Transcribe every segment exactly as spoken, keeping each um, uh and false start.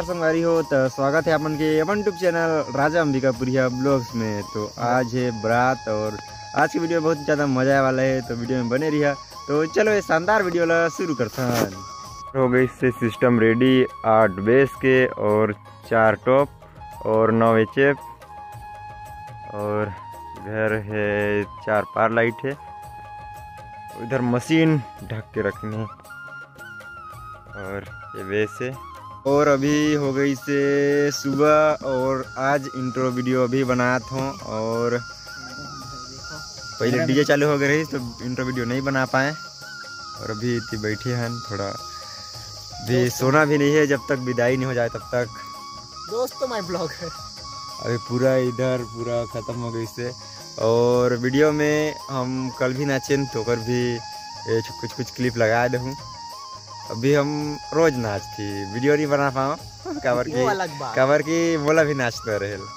संगवारी हो, तो स्वागत है अपन के अपन YouTube चैनल राजा अंबिकापुरिया ब्लॉग्स में। तो आज है बारात और आज की वीडियो बहुत ज़्यादा मज़ा आने वाला है, तो वीडियो में बने रहिया। तो चलो ये शानदार वीडियो ला शुरू करथन। हो गई से सिस्टम रेडी, आठ बेस के और चार टॉप और नौ एचएफ और इधर है चार पार लाइट है, उधर मशीन ढक के रखनी है और ये बेस है। और अभी हो गई से सुबह और आज इंट्रो वीडियो अभी बनात हों और पहले डीजे चालू हो गए रही तो इंट्रो वीडियो नहीं बना पाए और अभी इतनी बैठे हैं थोड़ा भी सोना भी नहीं है जब तक विदाई नहीं हो जाए तब तक। दोस्तों माय ब्लॉग है। अभी पूरा इधर पूरा खत्म हो गई से और वीडियो में हम कल भी नाचेन तो ओकर भी ये छु- कुछ कुछ क्लिप लगा दे हूँ। अभी हम रोज नाच थी वीडियो नहीं बना पाओ काबर वो की अलग बात। काबर की बोला भी नाचता रहेल।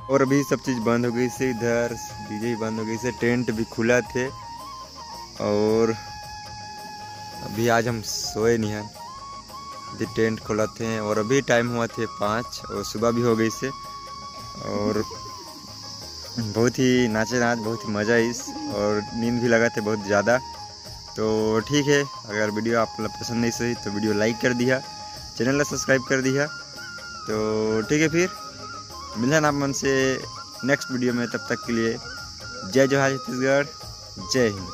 और अभी सब चीज बंद हो गई से, इधर डीजे भी बंद हो गई से, टेंट भी खुला थे। और अभी आज हम सोए नहीं हैं, अभी टेंट खोला थे और अभी टाइम हुआ थे पाँच और सुबह भी हो गई से। और बहुत ही नाचे नाच, बहुत ही मजा आइस और नींद भी लगा थे बहुत ज़्यादा। तो ठीक है, अगर वीडियो आप ला पसंद नहीं सही तो वीडियो लाइक कर दिया, चैनल ला सब्सक्राइब कर दिया। तो ठीक है, फिर मिलना आप मन से नेक्स्ट वीडियो में, तब तक के लिए जय जोहार छत्तीसगढ़, जय हिंद।